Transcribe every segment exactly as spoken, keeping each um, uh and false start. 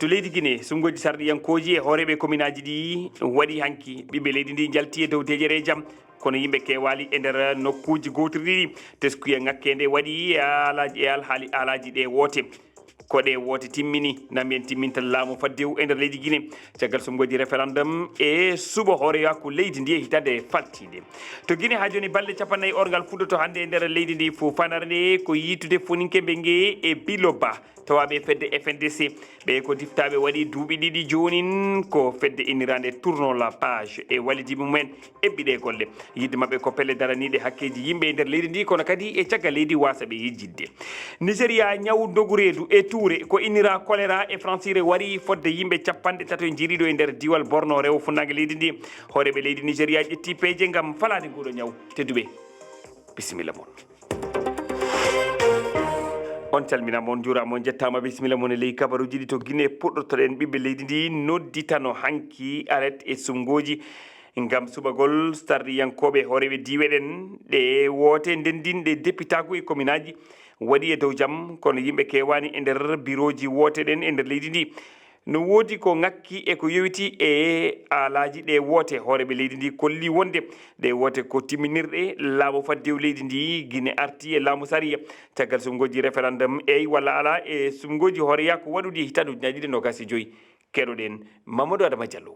To leydi Gine, sunngoji sarɗiyankooji e hooreeɓe kominaaji ɗi waɗi hanki. Ɓiɓɓe leydi ndi njalti e dow deƴere e jam, kono yimɓe keewaali e nder nokkuuji gootirɗi ɗi. Teskuya ŋakkeende waɗi e alaaji, e alhaali, alaaji ɗe woote. Ko ɗe woote timmini, nam en timminta laamu faddewu e nder leydi Gine. Caggal sunngoji référendum e suɓo hooreyaaku leydi ndi e hitaande faltiinde. To Gine haa jooni balɗe cappannayi orngal fuɗɗoto hannde e nder leydi ndi fof. Fanare nde ko yiitude Foninke Mbengue e Biloba. Tawaaɓe e fedde F N D C, ɓe ko diftaaɓe waɗi duuɓi ɗiɗi joonin, ko fedde inniraande Tournons la page e wallidiiɓe mumen eɓɓi ɗe golle. Yiɗde maɓɓe ko pelle daraniiɗe hakkeeji yimɓe e nder leydi ndi, kono kadi e caggal leydi waasa ɓe yejjitde. Nigeria, ñawu ndogu reedu e tuure ko innira choléra e francire wari fodde yimɓe cappanɗe tato e jeeɗiɗo e nder diiwal Borno, rewo funnaange leydi ndi. Hooreeɓe leydi Nigeria ƴetti peeje ngam falaade nguuɗo ñaw. Tedduɓe, bisimilla mon. On calminaama, on njuuraama, on njettaama. Bisimilla mon e ley kabaruuji ɗi to Gine puɗɗortoɗen. Ɓiɓɓe leydi ndi nodditano hanki aret e sunngoji ngam suɓagol sarɗiyankooɓe hooreeɓe diiwe ɗen ɗe woote ndendinɗe depitaagu e kominaaji waɗi e dow jam, kono yimɓe keewaani e nder birooji woote ɗen e nder leydi ndi. No woodi ko ŋakki e ko yowiti e alaaji ɗe woote. Hooreeɓe leydi ndi kolli wonde ɗe woote ko timminirɗe laamu faddewu leydi ndi. Gine arti e laamu sariya caggal suɓngooji référendum, eey walla alaa, e suɓngooji hooreyaa ko waɗuɗi e hitaande ujunaaji ɗiɗi e noogaas e joy. Keɗoɗen Mamadou Adama Diallo.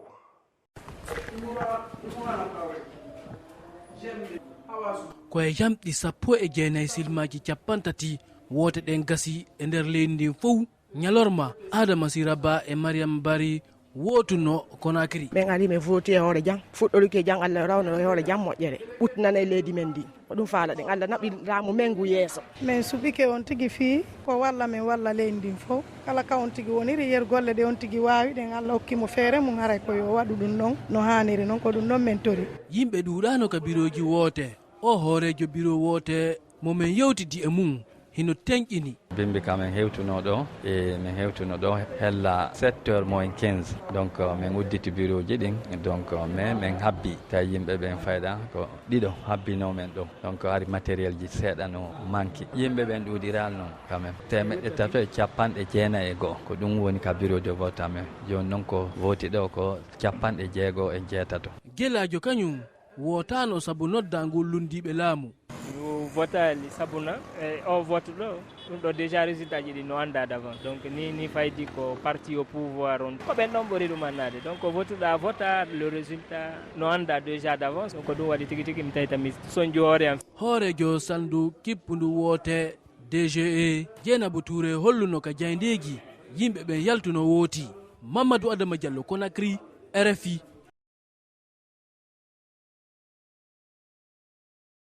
Ko e yamɗi sappo e jeenayi silmaaji cappanɗe tati woote ɗen gasi e nder leydi ndin fow. Ñalorma, Adama Sira Ba e Mariam Bari wootuno Conakry. Ɓen ari ɓe vooti e hoore jam, fuɗɗoruki e jam, Allah rawno e hoore jam moƴƴere, ɓuttinana e leydi men ndin. Ko ɗum faalaɗen, Allah naɓi laamu men ngu yeeso. Men suɓike on tigi fii ko walla men walla leydi ndin fow. Kala ka on tigi woniri, yer golle ɗe on tigi waawi ɗen, Allah hokki mo feere mum, haray ko yo waɗu ɗum ɗon no haaniri non, ko ɗum ɗon men tori. Yimɓe ɗuuɗaano ka birooji woote. Oo hooreejo biro woote mo men yewtidi e mum hino tenƴini. Bimbi ka men hewtuno ɗo, e men hewtuno ɗo hella sept heures moins quinze. Donc men udditi birooji ɗin, donc mais men habbi tawi yimɓe ɓen fayɗa ko ɗiɗo habbino men ɗo. Donc hari matériel ji seeɗa no manki. Yimɓe ɓen ɗuuɗiral non quand même. Temeɗɗe tato e capanɗe jeenayi e go'o. Ko ɗum woni ka bureau de vote amen. Jooni non ko vooti ɗo ko capanɗe jeego e jeetato. Gelaajo kañum wootaano sabu noddaangol lunndiiɓe laamu. Yo votaali sabuna e o vote ɗo, ɗum ɗo déjà résultat ji ɗi no annda d'avance. Donc ni ni faydi ko parti au pouvoir on, ko ɓen ɗon ɓuri ɗum annade. Donc votuɗa vota, le résultat no annda déjà d'avance. Ko ɗum waɗi tigi tigi mi tawita mi sonju hoore am. Hooreejo salndu kippundu woote D G E, Jeenabu Tuure holluno ka jayndeeji yimɓe ɓen yaltuno wooti. Mamadou Adama Diallo, Conakry, R F I.